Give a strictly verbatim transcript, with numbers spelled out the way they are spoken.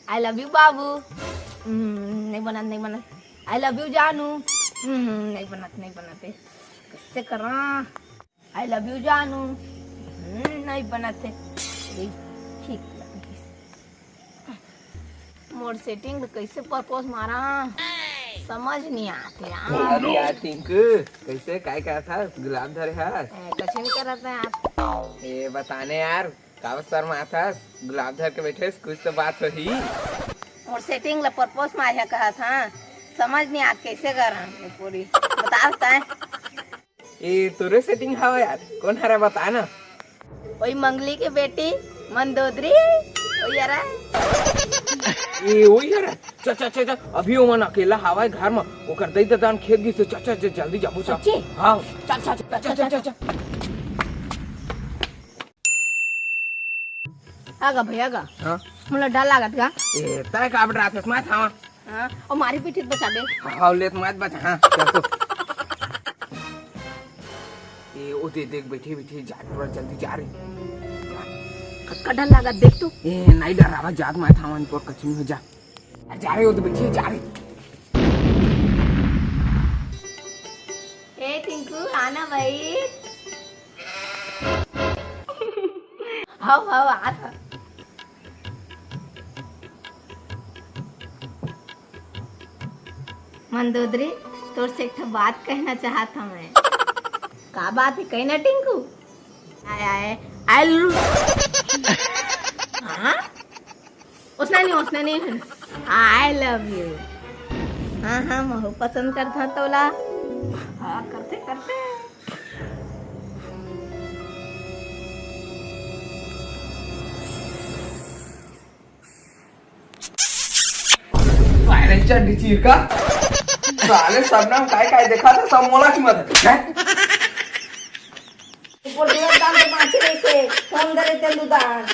I love you बाबू। हम्म, नहीं बनत, नहीं बनत। I love you जानू। हम्म, नहीं बनत, नहीं बनत हे। कैसे करा? I love you जानू। हम्म, नहीं बनत हे। ठीक लगिस। मोर setting ल कैसे propose मारा, समझ नहीं आते यार। अरे यार टिंकू, कैसे, काय करत हस? गुलाब धरे हस? ए, कुछ नहीं करत है यार। ए, बताने यार, काबर शर्मात हस? गुलाब धर के बैठे हस, कुछ तो बात होही। मोर setting ल propose मारिया कहत हा, समझ नहीं आत कैसे करा पूरी। बता, बता। ए, तोरे setting हवय यार, कोन हरे बता ना। ओई मंगली के बेटी मंदोदरी, ओई हरे। ए, ओई हरे। चल, चल, चल, चल, अभी ओमन अकेला हवय घर म, ओकर दई ददान खेत गिस हे। चल, चल, चल, जल्दी जाबो, चल। सच्ची? हाँ। चल, चल, चल, चल, चल, चल। आ गा भैया गा। हाँ? मोला डर लागत गा। ए, तै काबर डराथस? मैं थावा। हाँ, अउ मारी पीठी बचा दे। हाँ, हाँ, ले तो मत बचा, हाँ, चल तो। ए, ओ दे, देख, बैठे, बैठे, जा, थोड़ा जल्दी जा रे। कतका डर लागत, देख तो। ए, नहीं डर रहा, जात मैं थावा, पर कुछ नहीं हो जा। जा रे, ओ तो बैठे, जा रे। ए, टिंकू, आना भाई। हव, हव, आत हव। मंदोदरी, तोर से एक ठो बात कहना चाहत हवं मैं। का बात हे, कही ना टिंकू? आय, आय, आय लू-, हाँ? उसने नहीं, उसने नहीं। I love you। हाँ, हाँ, महू पसंद करत हंव तोला। हाँ, करते, करते। साले चड्डी चीर का। साले सबनम काय काय देखा था, सब मोला चुमा था। हैं? ऊपर दे दान तो पाछे रहिसे, फोन करे तेंदू दान।